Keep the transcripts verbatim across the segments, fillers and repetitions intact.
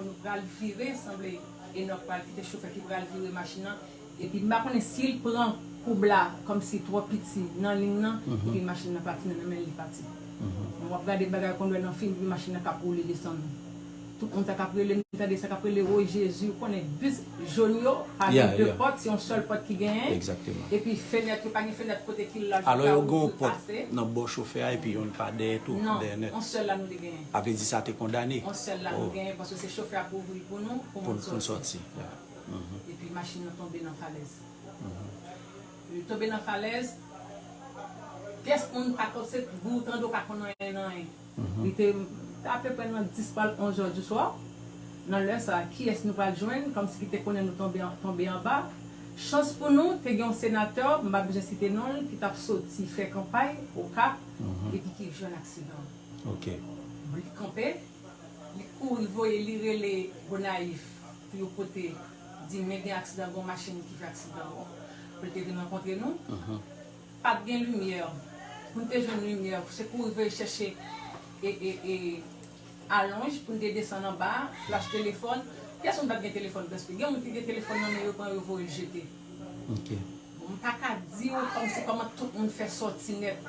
nou pral vire, sanble Enòk pral kite chofè ki pral vire machin nan. Epi m pa konnen si l pran koub la kòmsi twò piti nan liy nan, epi machin nan pati nan men l, li pati. Bon, w ap gade bagay konn wè nan fim, epi machin nan k ap woule desann. Tout moun sa k ap rele, m tande sa k ap rele, woy Jezi, ou konnen bis jòn yo, pa gen de pòt, se yon sèl pòt ki genyen. Epi fenèt yo, pa gen fenèt kote ki laj pou ka ouvri pase. Alò yo gen yon pòt nan bò chofè a, epi yon pa dèyè tou, dèyè nèt. Non, yon sèl la nou te genyen. A vle di sa te kondane. Yon sèl la nou genyen, paske se chofè a ki ouvri l pou nou, pou moun sòti. Epi machin nan tonbe nan falèz. Li tonbe nan falèz, pyès moun pa konn se gou tande w pa konn anyen nan anyen. Li te apeprè nan dis pral onz è di swa. Nan lè sa, kiyès nou pral jwenn, kòmsi ki te konnen nou tonbe, tonbe anba? Chans pou nou, te gen yon senatè, m pa bezwen site non l, ki t ap soti fè kanpay Okap, epi ki jwenn aksidan. Li kanpe, li kouri voye, li rele Gonayiv pou yo pote, di men gen aksidan, gon machin ki fè aksidan, pou l te vin rankontre nou. Pa t gen limyè. Pou n te jwenn limyè, se kouri voye chèche e, e, e, alonj pou n te desann anba, flach telefòn. Pyès moun pa t gen telefòn prèske. Gen moun ki gen telefòn nan men yo, pran yo voye l jete. Bon, m pa ka di w kòmsi kòman tout moun fè sòti nèt.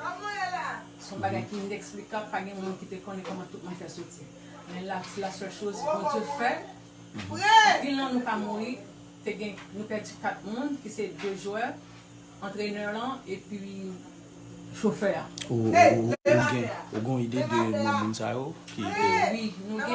Se yon bagay ki ineksplikab, pa gen moun ki te konnen kòman tout moun fè sòti. Men la, la sèl choz Bondye fè, anpil nan nou pa mouri, te gen, nou pèdi kat moun, ki se de jwè, antrenè lan, epi chofè a. Ou, ou, ou gen, ou gen yon ide de non moun sa yo ki te... Wi, nou gen